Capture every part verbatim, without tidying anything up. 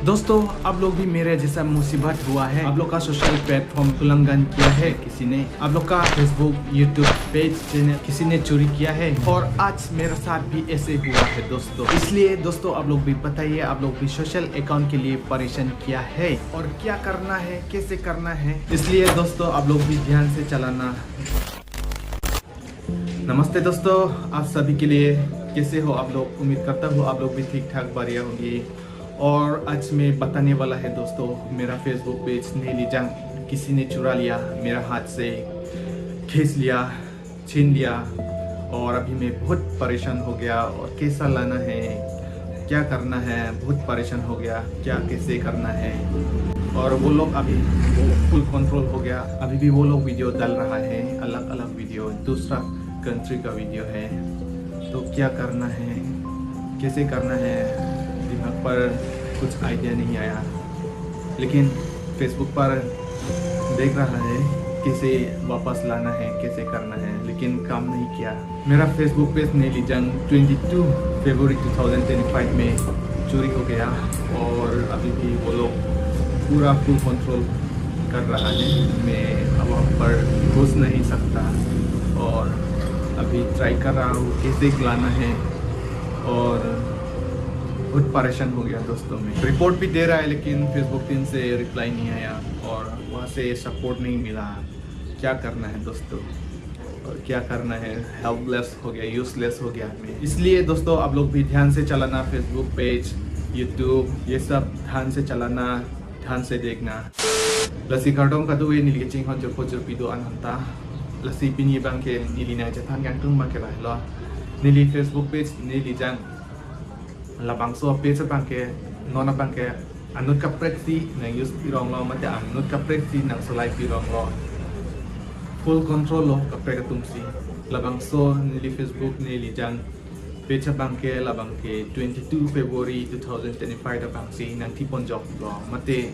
दोस्तों, आप लोग भी मेरे जैसा मुसीबत हुआ है? आप लोग का सोशल प्लेटफॉर्म उल्लंघन किया है किसी ने? आप लोग का फेसबुक, यूट्यूब पेज, चैनल किसी ने चोरी किया है? और आज मेरे साथ भी ऐसे हुआ है दोस्तों। इसलिए दोस्तों, आप लोग भी बताइए, आप लोग भी सोशल अकाउंट के लिए परेशान किया है और क्या करना है, कैसे करना है? इसलिए दोस्तों, आप लोग भी ध्यान से चलाना। नमस्ते दोस्तों, आप सभी के लिए, कैसे हो आप लोग? उम्मीद करता हूँ आप लोग भी ठीक ठाक बढ़िया होंगे। और आज मैं बताने वाला है दोस्तों, मेरा फेसबुक पेज Nelijang किसी ने चुरा लिया, मेरा हाथ से खींच लिया, छीन लिया। और अभी मैं बहुत परेशान हो गया और कैसा लाना है, क्या करना है, बहुत परेशान हो गया, क्या कैसे करना है। और वो लोग अभी फुल कंट्रोल हो गया, अभी भी वो लोग वीडियो डाल रहा है, अलग अलग वीडियो, दूसरा कंट्री का वीडियो है। तो क्या करना है, कैसे करना है, दिमाग पर कुछ आइडिया नहीं आया। लेकिन फेसबुक पर देख रहा है कैसे वापस लाना है, कैसे करना है, लेकिन काम नहीं किया। मेरा Facebook page Nelijang twenty two फरवरी टू थाउजेंड ट्वेंटी फ़ाइव में चोरी हो गया और अभी भी वो लोग पूरा फुल कंट्रोल कर रहा है। मैं अब वहाँ पर घुस नहीं सकता और अभी ट्राई कर रहा हूँ कैसे लाना है और बहुत परेशान हो गया दोस्तों। मैं रिपोर्ट भी दे रहा है लेकिन फेसबुक टीम से रिप्लाई नहीं आया और वहाँ से सपोर्ट नहीं मिला। क्या करना है दोस्तों, और क्या करना है, हेल्पलेस हो गया, यूजलेस हो गया मैं। इसलिए दोस्तों, आप लोग भी ध्यान से चलाना, फेसबुक पेज, यूट्यूब, ये सब ध्यान से चलाना, ध्यान से देखना। Lasi kardom kadokave neli kachinghon jirpo jirpi do-an aphanta. Lasi pini abangke neli nangchethan kangtung abangke lahelo. Neli Facebook page Nelijang. Labangso page abangke, non abangke anut kaprek si nang use pirong lo, mate anut kaprek si nang solai pirong lo. Full control lo kaprek atum si. Labangso neli Facebook Nelijang page abangke labangke twenty-two February two thousand twenty-five abang si nangthi ponjok lo, mate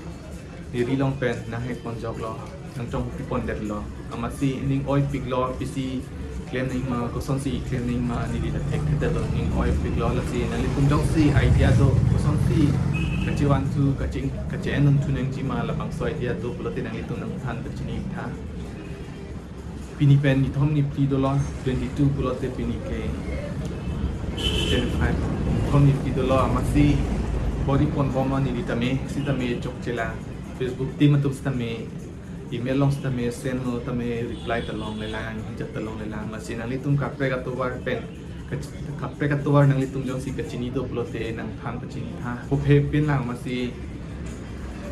neli along pen nanghack ponjok lo, nangchongpi pondet lo. Amatsi ning oipik lo, pisi klem nangji ma, kosonsi klem nangji ma, neli ta thekthedet lo, ning oipik lo. Lasi nanglitum jongsi idea do, kosonsi kachevanthu, kache-, kache-endunthu nangji ma, labangso idea do pulote nanglitum nangthan pachini tha. Pini pen nithom niphli dolo, twenty-two pulote pini ke twenty-five. Nithom niphli dolo, amatsi bor-i ponbom lo neli tame, sitame chokchelang. Facebook team atum sitame, email along sitame send lo tame reply ta longlelang, hijat ta longlelang. Lasi nanglitum kaprek atovar pen, kach-, kaprek atovar nanglitum jongsi kachini do pulote nangthan pachini tha. Kophe pinlang, amatsi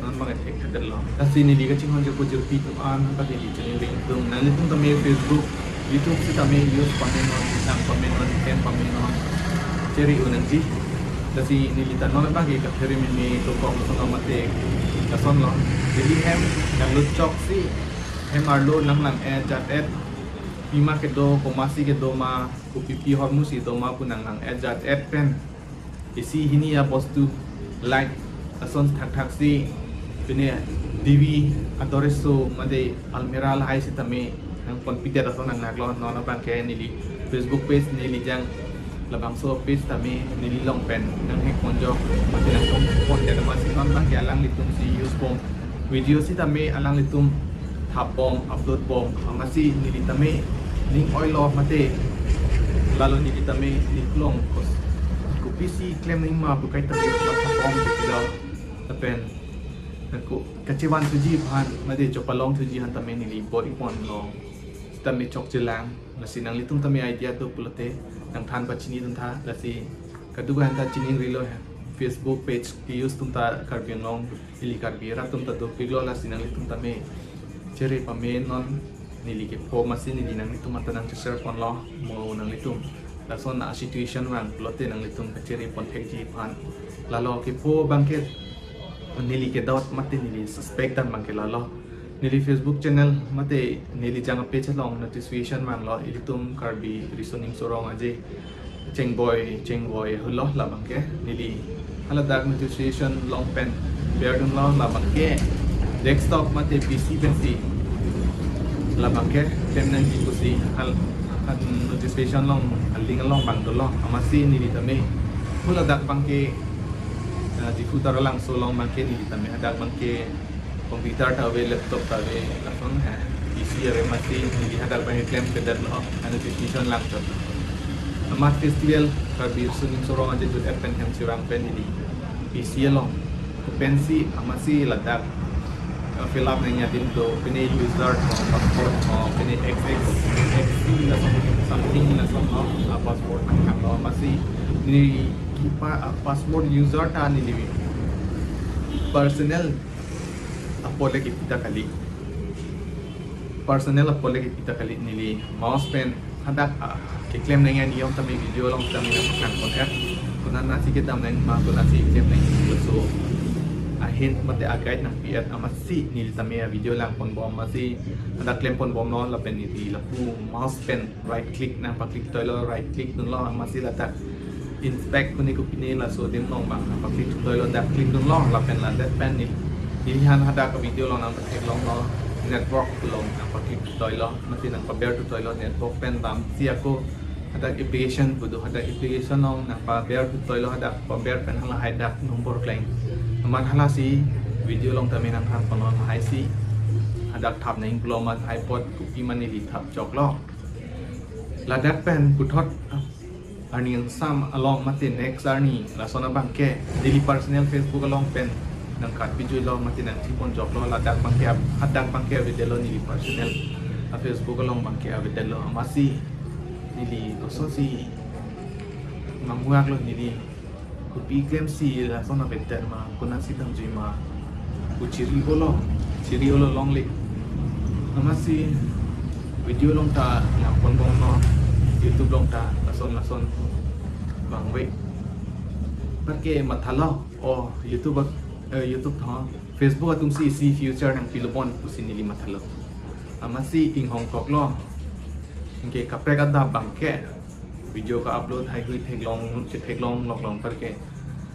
non abang thekthedet lo. Lasi neli kachinghon jirpo jirpi atum an, bagi neli channel ring atum, nanglitum tame Facebook, YouTube sitame use pame non, nang pame non, hem pame non, chere-o nangji. Lasi neli ta non abangke kathere meme dokok lason lo mate lason lo. Neli hem nanglut chok si, hem arlo nanglang-et jat-et, pima kedo, komatsi kedo ma, kopipi ahormu si do ma pu nanglang-et jat-et pen isi hini abostu, light ason thakthak si, pine T V ador-eso mate almirah lahai sitame nangponpidet ason nanglak lo. Non abangke neli Facebook page Nelijang, labangso page tame neli along pen nanghack ponjok, mate nangchongpondet, amatsi non abangke alanglitum si use bom, video sitame alanglitum thap bom, upload bom, amatsi neli tame ning oilo mate lalo neli tame ning klong kos, kopisi klem nangji ma pu kaita thap bom lo. Lapen nangko kachevanthuji aphan mate chopalongthuji aphan tame neli bor-i ponlo, sitame chokchelang. Lasi nanglitum tame idea do pulote nangthan pachini dun tha. Lasi kadokave aphanta chiningrilo, Facebook page ke-use atum ta Karbi Anglong, ili Karbi arat atum ta dopik lo. Lasi nanglitum tame chere pame non, neli kepho amatsi neli nanglitum aphanta nangcheshare ponlo mo nanglitum. Lason a situation vang pulote nanglitum kachere ponthekji aphan. Lalo kepho abangke neli kedot mate neli suspect dam abangke lalo. Neli Facebook channel mate Nelijang page along notification vanglo, ilitum Karbi Riso Nimso Rong Aje chengboi, chengboi hulo, labangke neli haladak notification along pen berdunlo, labangke desktop mate P C pensi labangke klem nangji pusi hal, hal notification along, hal link along vang dolo, amatsi neli tame haladak abangke Diphu Taralangso along abangke neli tame hadak abangke computer ta ave, laptop ta ave, lason ha P C are masi neli hadak abangke klemkledetlo, ha notification langchot. Amat festival Karbi Riso Nimso Rong Aje Jut App pen hem chevang pen neli P C along kopensi amatsi ladak, eh, fill up nangji adim do, pine user, password, oh, pine X X X C lason something lason, oh, ah, password nangkanglo amatsi neli kipa, ah, password user ta neli personal apot le kipi ta kali. Personal apot le kipi ta kali, neli mouse pen hadak, ah, keklem nangji aniyom tame video along tame nangpaklang pon-et. Konatsi kedam nangma, konatsi klem nangji, laso a-hint mate a-guide nangpi-et amatsi neli tame a-video lang ponbom amatsi hadak klem ponbomlo, lapen neli lapu mouse pen right click nangpa-click toilo, right click dunlo amatsi ladak inspect pine kopine laso adim along abang nangpa-click toilo, dak click dunlo, lapen ladak pen neli, neliphan hadak video along nangpatheklonglo, network along nangpa-click toilo, amatsi nangpaber toilo, network pen damsi ako hadak application pu do, hadak application along nangpaber toilo, hadak paber pen hala hadak number kleng. Amat halasi video along tame nangthan ponlo, haisi hadak thap nangji pulo, amat hai apot kopima neli thap choklo. Ladak pen puthot arni angsam along mate next arni lason abangke neli personal Facebook along pen nangkat pijuilo mate nangthi pon choklo, ladak abangke ap-, hadak abangke avedetlo, neli personal a-Facebook along abangke avedetlo amatsi neli kosonsi manghuaklo, neli kopi klemsi lason avedet ma, konatsi damjui ma, ko chiri-olo, chiri-olo longle. Amatsi video along ta lang ponbomlo, YouTube along ta lason lason vangve. Parke mathalo, oh, YouTube, eh, YouTube tho, Facebook atumsi isi future nangpilo bon pusi neli mathalo. Amatsi inghong koklo. Anke kaprek adap abangke video ka-upload haihui theklong, chetheklong loklong parke.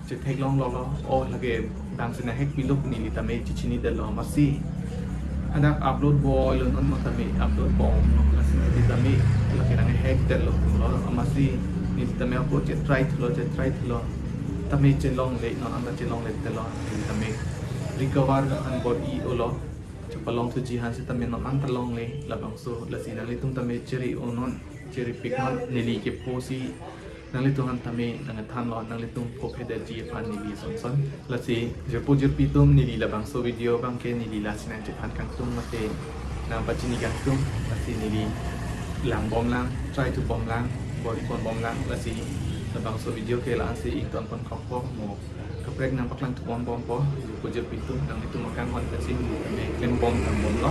Chetheklong loklo, oh, lake damsi nanghek pilo pu neli tame chechinidetlo amatsi hadak upload bomlo, non non tame upload bomlo, lasi neli tame lake nanghekdetlo lo amatsi neli tame ako chetry thulo, chetry thulo. Tame chelongle, non anta chelongledetlo, neli tame recover an bor-i-olo. Chepalong thuji aphan sitame non anta longle labangso, lasi nanglitum tame chiri-o non, chiripik non, neli kephosi nanglitum aphan tame nangthanlo, nanglitum phophedetji aphan neli sonson. Lasi jirpo jirpi atum, neli labangso video abangke neli lasi nangchethan kangtung mate nangpachini kangtung, lasi neli langbomlang, try to bomlang, bor-i ponbomlang, lasi labangso video ke la-ansi ington pon kokpo mo. Kaprek nangpaklang thu ponbompo, jirpo jirpi atum, nanglitum akanghon pensi neli tame klembom dambomlo.